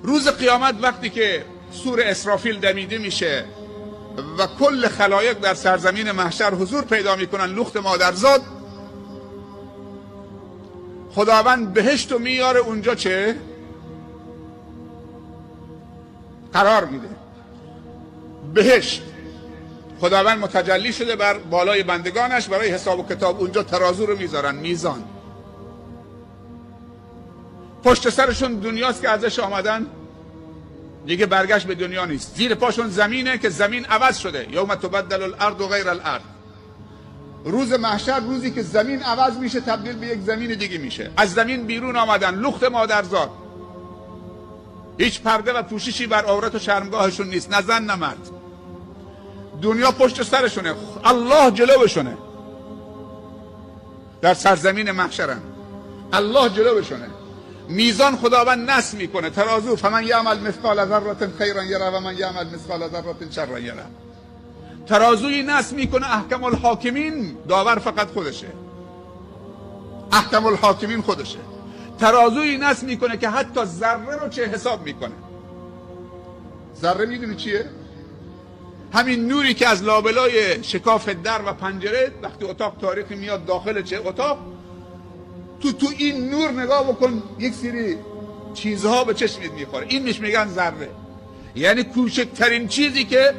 روز قیامت وقتی که سور اسرافیل دمیده میشه و کل خلایق در سرزمین محشر حضور پیدا میکنن، لخت مادرزاد، خداوند بهشت رو میاره اونجا چه؟ قرار میده. بهشت خداوند متجلی شده بر بالای بندگانش برای حساب و کتاب. اونجا ترازو رو میذارن، میزان. پشت سرشون دنیاست که ازش آمدن، دیگه برگشت به دنیا نیست. زیر پاشون زمینه که زمین عوض شده. یوم تبدل الارض غیر الارض. روز محشر روزی که زمین عوض میشه، تبدیل به یک زمین دیگه میشه. از زمین بیرون آمدن، لخت مادرزاد، هیچ پرده و پوششی بر عورت و شرمگاهشون نیست، نه زن نه مرد. دنیا پشت سرشونه، الله جلوشونه. در سرزمین محشرن، الله جلوشونه. میزان خداوند نصب میکنه، ترازو. فمن یعمل مثقال ذره خیرا یره و من یعمل مثقال ذره شرا یره. ترازوی نصب میکنه احکم الحاکمین، داور فقط خودشه، احکم الحاکمین خودشه. ترازوی نصب میکنه که حتی ذره رو چه حساب میکنه. ذره میدونی چیه؟ همین نوری که از لابلای شکاف در و پنجره وقتی اتاق تاریکی میاد داخل چه اتاق، تو این نور نگاه بکن، یک سری چیزها به چشمت میخوره. این میش میگن ذره، یعنی کوچکترین چیزی که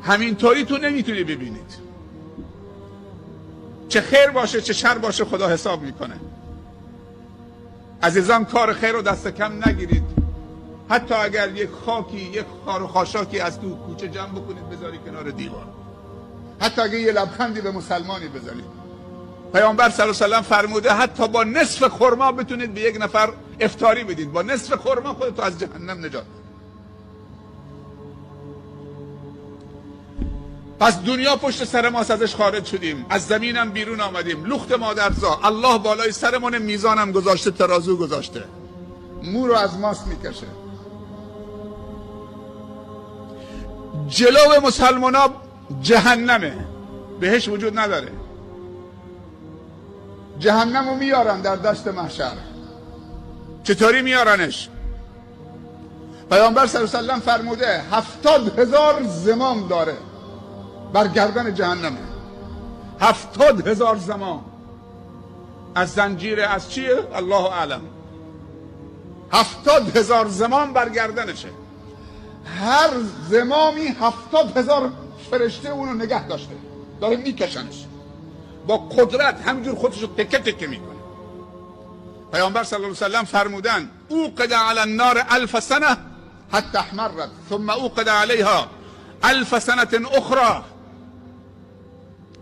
همینطوری تو نمیتونی ببینید. چه خیر باشه چه شر باشه خدا حساب میکنه. عزیزان کار خیر رو دست کم نگیرید. حتی اگر یک خاکی، یک خار و خاشاکی از تو کوچه جمع بکنید بذاری کنار دیوار، حتی اگر یه لبخندی به مسلمانی بزنید. پیامبر صلی الله علیه و سلم فرموده حتی با نصف خرما بتونید به یک نفر افطاری بدید، با نصف خرما خودتو از جهنم نجات. پس دنیا پشت سر ماست، ازش خارج شدیم، از زمینم بیرون آمدیم، لخت مادرزا، الله بالای سرمون، میزانم گذاشته، ترازو گذاشته، مو رو از ماست میکشه. جلو مسلمانا جهنمه، بهش وجود نداره. جهنم رو میارن در دشت محشر. چطوری میارنش؟ پیامبر صلی الله علیه و سلم فرموده 70,000 زمام داره بر گردن جهنمه. 70,000 زمام از زنجیر، از چیه؟ الله اعلم. 70,000 زمام بر گردنشه. هر زمامی 70,000 فرشته اونو نگه داشته، داره میکشنش با قدرت، همینجور خودشو تکه تکه میکنه. پیامبر صلی الله علیه و سلم فرمودن اوقد علی النار 1000 سنه حتی احمرت ثم اوقد علیها 1000 سنه اخرى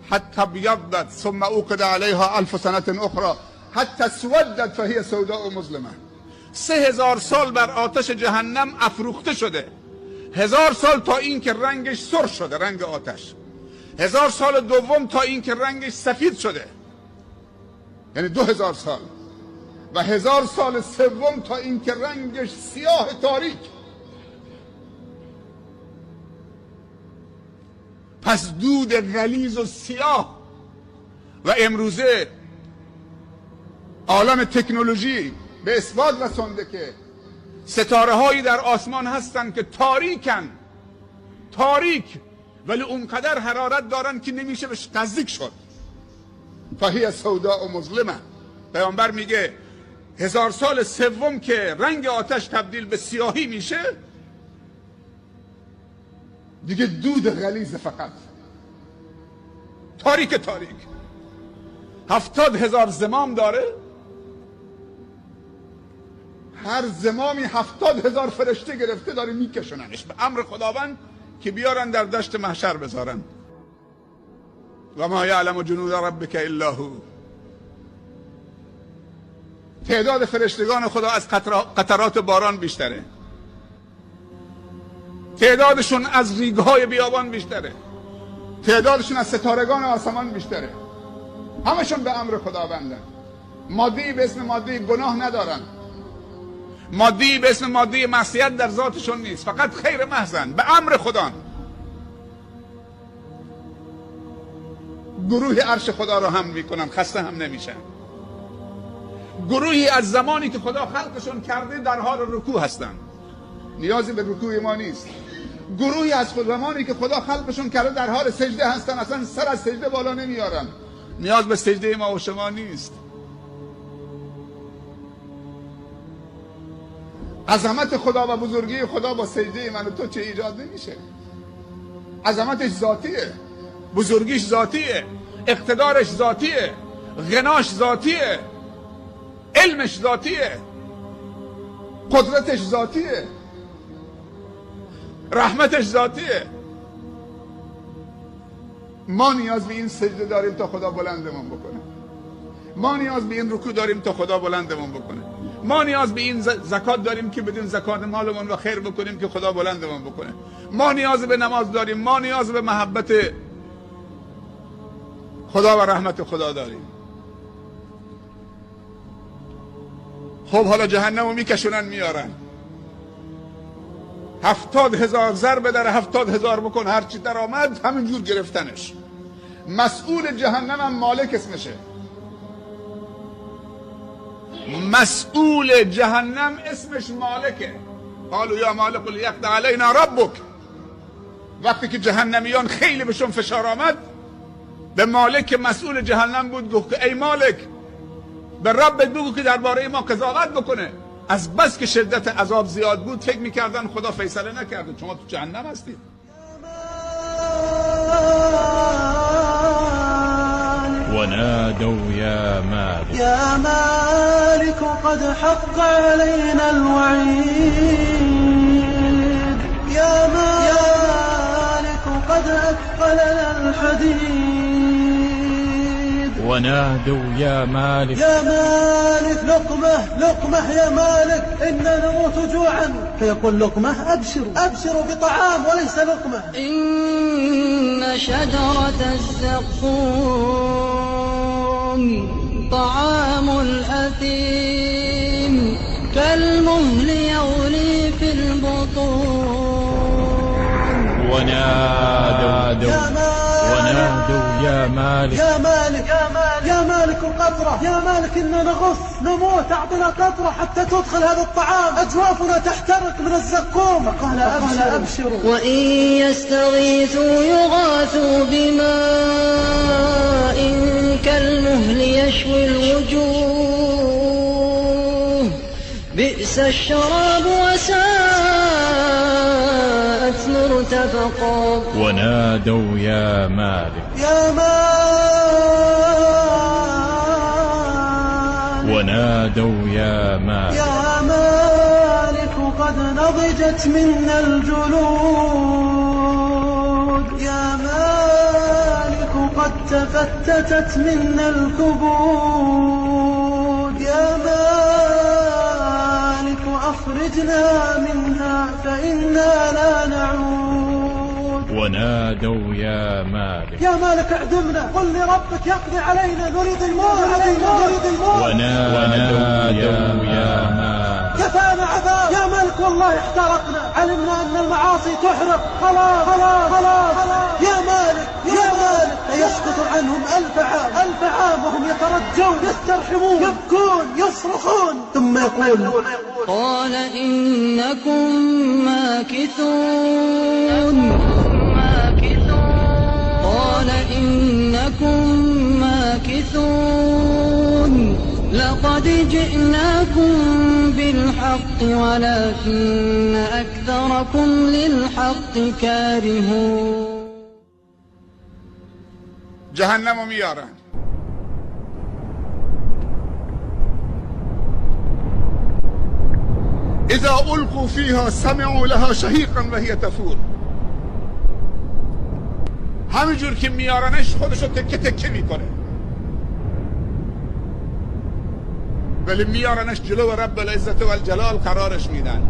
حتی ابيضت ثم اوقد علیها 1000 سنه اخرى حتی اسودت فهي سوداء مظلمه. 3000 سال بر آتش جهنم افروخته شده، 1000 سال تا اینکه رنگش سرخ شده، رنگ آتش، 1000 سال دوم تا اینکه رنگش سفید شده، یعنی 2000 سال، و 1000 سال سوم تا اینکه رنگش سیاه تاریک. پس دود غلیظ و سیاه. و امروزه عالم تکنولوژی به اثبات رسانده که ستاره هایی در آسمان هستن که تاریکن، تاریک، ولی اونقدر حرارت دارن که نمیشه بهش نزدیک شد. فهی سوداء و مظلمه. پیامبر میگه 1000 سال سوم که رنگ آتش تبدیل به سیاهی میشه، دیگه دود غلیظ، فقط تاریک تاریک. 70,000 زمام داره، هر زمامی 70,000 فرشته گرفته داره میکشوننش به امر خداوند که بیارن در دشت محشر بذارن. و ما یعلم جنود ربک الا هو. تعداد فرشتگان خدا از قطرات باران بیشتره، تعدادشون از ریگهای بیابان بیشتره، تعدادشون از ستارگان آسمان بیشتره. همشون به امر خداوندن. مادی به اسم مادی گناه ندارن، مادی به اسم مادی معصیت در ذاتشون نیست، فقط خیر محضن، به امر خدا. گروه عرش خدا رو هم میکنن، خسته هم نمیشن. گروهی از زمانی که خدا خلقشون کرده در حال رکوع هستن. نیازی به رکوع ما نیست. گروهی از خدمانی که خدا خلقشون کرده در حال سجده هستن، اصلا سر از سجده بالا نمیارن، نیاز به سجده ما و شما نیست. عظمت خدا و بزرگی خدا با سجده من و تو چه ایجاد نمیشه. عظمتش ذاتیه، بزرگیش ذاتیه، اقتدارش ذاتیه، غناش ذاتیه، علمش ذاتیه، قدرتش ذاتیه، رحمتش ذاتیه. ما نیاز به این سجده داریم تا خدا بلندمون بکنه. ما نیاز به این رکوع داریم تا خدا بلندمون بکنه. ما نیاز به این زکات داریم که بدون زکات مالمون و خیر بکنیم که خدا بلندمون بکنه. ما نیاز به نماز داریم، ما نیاز به محبت خدا و رحمت خدا داریم. خب حالا جهنم رو میکشونن میارن، 70,000 ضربه در 70,000 بکن، هرچی در آمد همینجور گرفتنش. مسئول جهنم هم مالک اسمشه. مسئول جهنم اسمش مالکه. قالوا یا مالک لیقض علینا ربک. وقتی که جهنمیان خیلی بهشون فشار آمد، به مالک مسئول جهنم بود گفت که ای مالک، به ربت بگو که درباره ما قضاوت بکنه. از بس که شدت عذاب زیاد بود فکر میکردن خدا فیصله نکرده، شما تو جهنم هستید. ونادوا يا مالك يا مالك قد حق علينا الوعيد، يا مالك قد أثقلنا الحديد. ونادوا يا مالك يا مالك لقمة لقمة يا مالك إننا نموت جوعا. فيقول لقمة أبشروا أبشروا بطعام وليس لقمة. إن شجرة الزقوم طعام الأثيم كالمهل يغلي في البطون. ونادوا ونادوا يا مالك يا مالك يا مالك القطرة، يا مالك إننا نغص نموت، أعطنا قطرة حتى تدخل هذا الطعام، أجوافنا تحترق من الزقوم. فقال أبشروا. وإن يستغيثوا يغاثوا بماء كالمهل يشوي الوجوه، بئس الشراب وساءت مرتفقا. ونادوا يا مالك يا مالك ونادوا يا مالك يا مالك قد نضجت منا الجلود، يا مالك قد تفتتت منا الكبود، يا مالك أخرجنا منها فإنا لا نعود. ونادوا يا مالك يا مالك اعدمنا، قل لربك يقضي علينا، نريد الموت نريد الموت. ونادوا يا مالك كفانا عذاب يا مالك، والله احترقنا، علمنا أن المعاصي تحرق، خلاص خلاص خلاص يا مالك يا مالك. فيسقط عنهم 1000 عام 1000 عام وهم يترجون يسترحمون يبكون يصرخون، ثم يقول قال إنكم ماكثون، قال إنكم ماكثون، لقد جئناكم بالحق ولكن أكثركم للحق كارهون. جهنم میارن. اذا القوا فيها سمعوا لها شهيقا وهي تفور. همینجور که میارنش خودشو تکه تکه میکنه، ولی میارنش جلو رب العزت و الجلال قرارش میدن.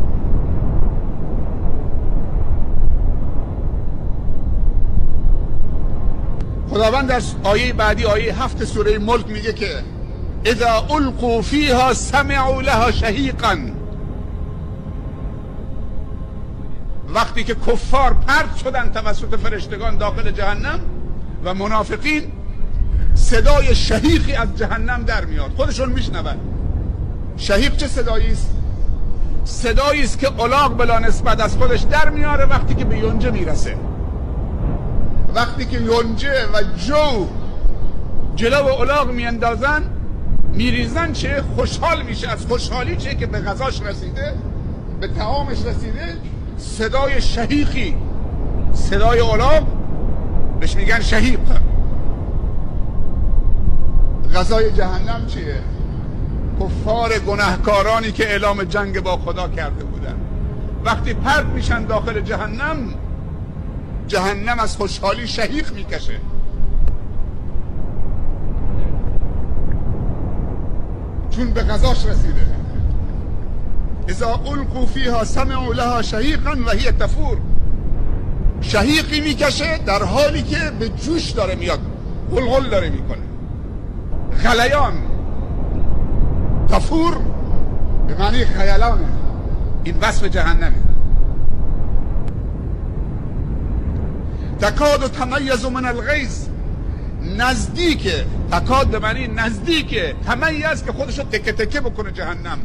خداوند در آیه بعدی، آیه 7 سوره ملک میگه که اذا القوا فیها سمعوا لها شهیقا. وقتی که کفار پرت شدن توسط فرشتگان داخل جهنم و منافقین، صدای شهیقی از جهنم در میاد، خودشون میشنون. شهیق چه صدایی است؟ صدایی است که الاغ بلا نسبت از خودش در میاره وقتی که به یونجه میرسه. وقتی که یونجه و جو جلو الاغ میاندازن میریزن، چه خوشحال میشه، از خوشحالی چه که به غذاش رسیده، به طعامش رسیده. صدای شهیقی، صدای الاغ بهش میگن شهیق. غذای جهنم چیه؟ کفار گناهکارانی که اعلام جنگ با خدا کرده بودن وقتی پرت میشن داخل جهنم، جهنم از خوشحالی شهیق میکشه. چون به غذاش رسیده. اذا القوا فیها سمعوا لها شهیقا و هی تفور. شهیقی میکشه در حالی که به جوش داره میاد، غلغل داره میکنه، غلیان. تفور به معنی خیلانه. این وصف جهنمه. تکاد تمیز من الغیظ، نزدیکه. تکاد به معنی نزدیکه، تمیز که خودشو تکه تکه بکنه جهنم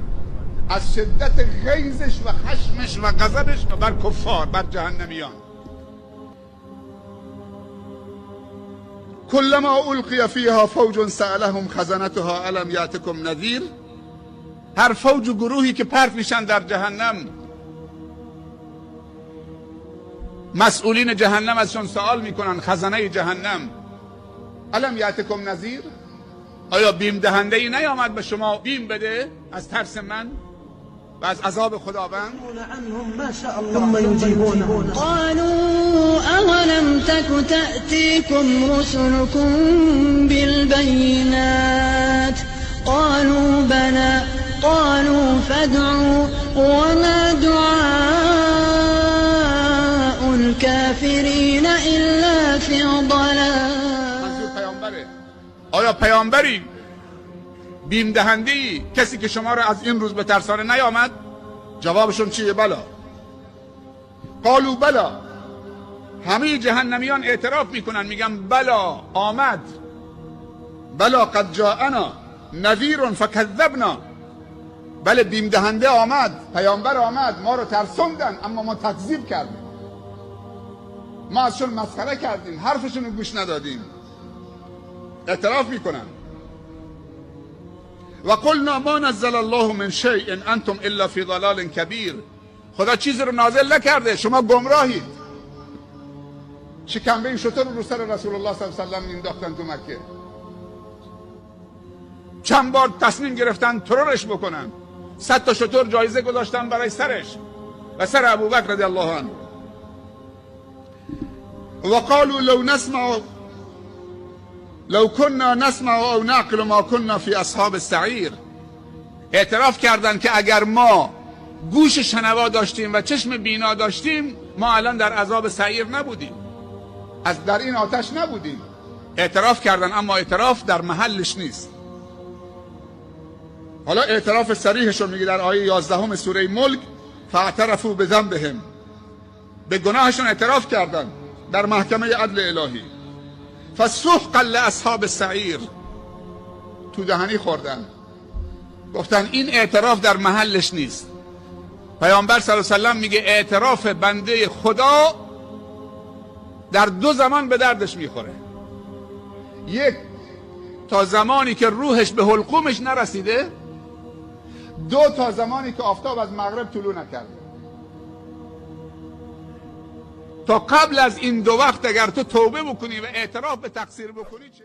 از شدت غیظش و خشمش و غضبش بر کفار، بر جهنمیان. کلما القی فیها فوج سألهم خزنتها الم یأتکم نذیر. هر فوج و گروهی که پرت میشن در جهنم، مسئولین جهنم ازشون سوال میکنن، خزنه جهنم، الم یأتکم نذیر، آیا بیم دهنده ای نیامد به شما بیم بده از ترس من و از عذاب خداوند؟ ثم يجيبونهم قالوا أولم تك تأتيكم رسلكم بالبينات قالوا بلى قالوا فادعوا وما دعاء الكافرين إلا في ضلال. آیا پیامبری بیم دهنده‌ای، کسی که شما را از این روز به ترسانه نیامد؟ جوابشون چیه؟ بلا. قالوا بلا. همه جهنمیان اعتراف میکنن، میگن بلا آمد، بلا قد جاءنا نذیر فکذبنا. بله بیم دهنده آمد، پیامبر آمد، ما رو ترسوندن اما ما تکذیب کردیم، ما ازشون مسخره کردیم، حرفشون رو گوش ندادیم. اعتراف میکنن. و قلنا ما نزل الله من شیء انتم الا فی ضلال کبیر. خدا چیزی رو نازل نکرده، شما گمراهید. شکمبه شتر رو سر رسول الله صلی الله علیه و سلم انداختن تو مکه. چند بار تصمیم گرفتن ترورش بکنن. 100 تا شتر جایزه گذاشتن برای سرش و سر ابوبکر رضی الله عنه. و قالوا لو نسمع لو كنا نسمع او نعقل ما كنا فی اصحاب السعیر. اعتراف کردند که اگر ما گوش شنوا داشتیم و چشم بینا داشتیم، ما الان در عذاب سعیر نبودیم، از در این آتش نبودیم. اعتراف کردن، اما اعتراف در محلش نیست. حالا اعتراف صریحش رو میگه در آیه 11 سوره ملک، فاعترفوا بذنبهم، به گناهشون اعتراف کردن در محکمه عدل الهی. فسحقا لاصحاب السعیر، تو دهنی خوردن، گفتن این اعتراف در محلش نیست. پیامبر صلی الله علیه و سلم میگه اعتراف بنده خدا در دو زمان به دردش میخوره. یک، تا زمانی که روحش به حلقومش نرسیده. دو، تا زمانی که آفتاب از مغرب طلوع نکرده. تا قبل از این دو وقت اگر تو توبه بکنی و اعتراف به تقصیر بکنی، چه